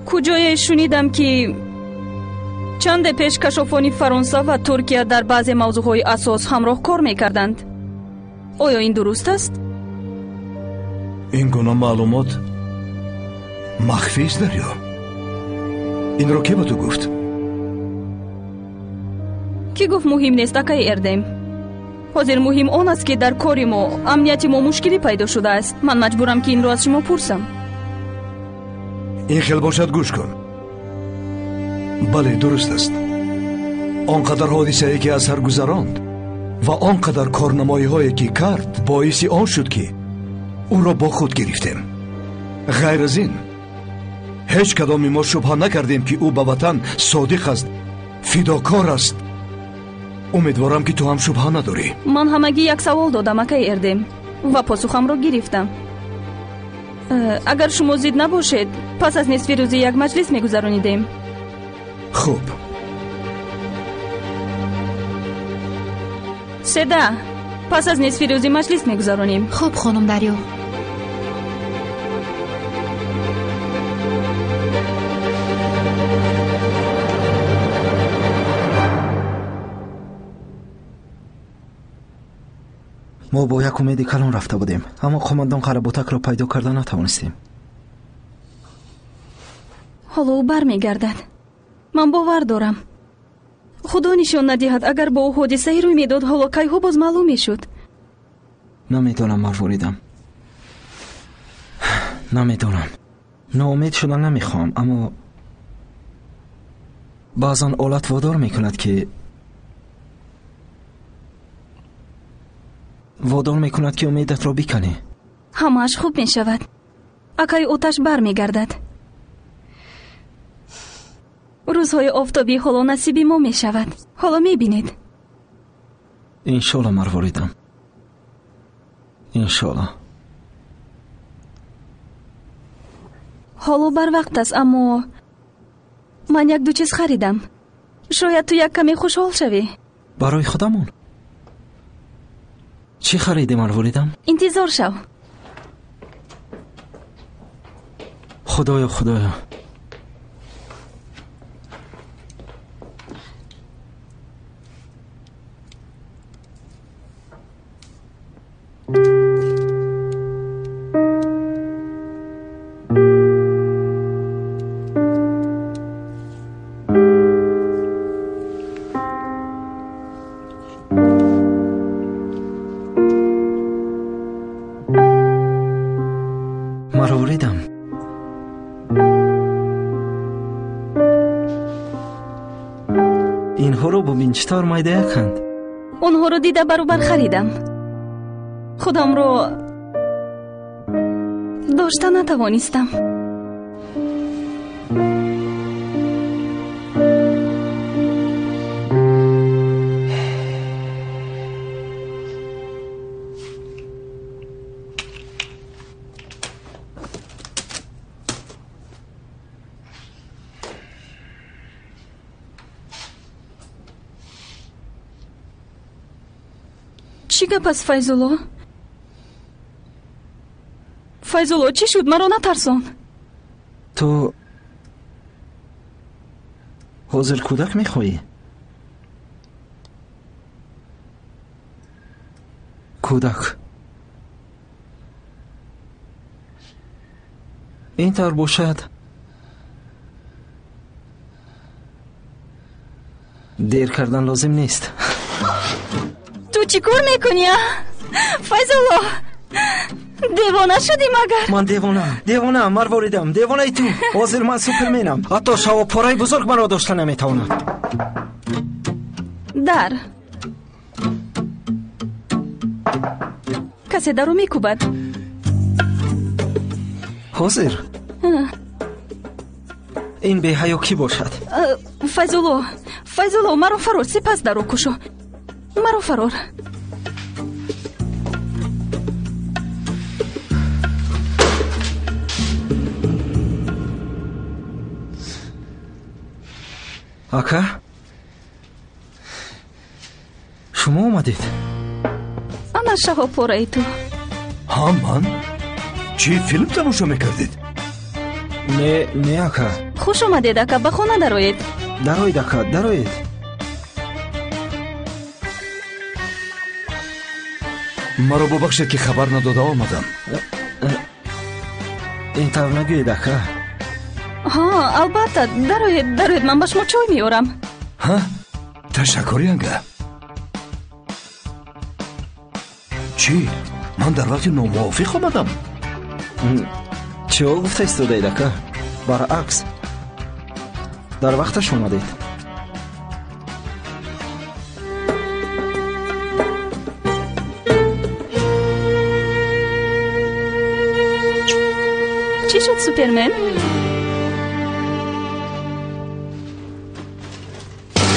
Куҷое шунидам, ки чанде пеш кашофони Фаронса ва Туркия дар баъзе мавзӯъҳои асос ҳамроҳ кор мекарданд. Оё ин дуруст аст? Ин гуна маълумот махфист, Дарё. Инро ке ба ту гуфт? Кӣ гуфт муҳим нест, акаи Эрдем? Ҳозир муҳим он аст, ки дар кори мо амнияти мо мушкилӣ пайдо шудааст. Ман маҷбурам, ки инро аз шумо пурсам. Ин хел бошад, гӯш кун. Бале, дуруст аст. Он қадар ҳодисае, ки аз сар гузаронд ва он қадар корнамоиҳое, ки кард, боиси он шуд, ки ӯро бо худ гирифтем. Ғайр аз ин, ҳеҷ кадоми мо шубҳа накардем, ки ӯ ба ватан содиқ аст, фидокор аст. Умедворам, ки ту ҳам шубҳа надорӣ. Ман ҳамагӣ як савол додам, акаи Эрдем, ва посухамро гирифтам. Агар шумо зид набошед, пас аз нисфи рӯзӣ як маҷлис мегузаронидем. Хуб. Седа, пас аз нисфи рӯзӣ маҷлис мегузаронем. Хуб, хонум Дарё. Мо бо як умеди калон рафта будем, аммо қомандон Қаработакро пайдо карда натавонистем. Ҳоло ӯ бармегардад. Ман бовар дорам. Худо нишон надиҳад, агар бо ӯ ҳодисае рӯй медод, ҳоло кайҳо боз маълум мешуд. Намедонам, марворидам. Намедонам. Ноумед шудан намехоҳам, аммо баъзан олат водор мекунад, ки умедатро биканӣ. Ҳамааш хуб мешавад. Акаи Оташ бармегардад. Рӯзҳои офтобӣ ҳоло насиби мо мешавад. Ҳоло мебинед. Иншолло, марворидам. Иншолло. Ҳоло барвақт аст, аммо ман як-ду чиз харидам. Шояд ту як каме хушҳол шавӣ. Барои худамон? Чӣ харидӣ, марворидам? Интизор шав. Худоё, худоё. Марворидам. Инҳоро бубин, чӣ тавр майдаяканд. Онҳоро дида баробар харидам. Худамро дошта натавонистам. Чӣ гап аст, Файзулло? Файзулло, чӣ шуд? Маро натарсон. Ту ҳозир кӯдак мехоҳӣ? Кӯдак. Ин тавр бошад, дер кардан лозим нест. Ту чӣ кор мекунӣ, а? Файзулло, девона шудӣ магар? Ман девонаам, девонаам, марворидам, девонаи ту. Ҳозир ман суперменам. Ҳатто шавобпораи бузург маро дошта наметавонад. Дар. Касе даро мекӯбад. Ҳозир? Ин беҳаё кӣ бошад? Файзулло, Файзулло, маро фарор, сипас даро кушо. Маро фарор. Ака, шумо омадед? Ана шаҳобпораи ту. Ҳа, ман? Чӣ филм тамошо мекардед? Не, не, ака. Хуш омадед, ака, ба хона дароед. Дароед, ака, дароед. Маро бубахшед, ки хабар надода омадам. Ин тавр нагӯед, ака. Ҳа, албатта, дароед, дароед, ман ба шумо чой меорам. Ҳа, ташаккур, янга. Чӣ, ман дар вақти номувофиқ омадам? Чиҳо гуфта истодаед, ака? Баръакс, дар вақташ омадед. Чӣ шуд, Супермен?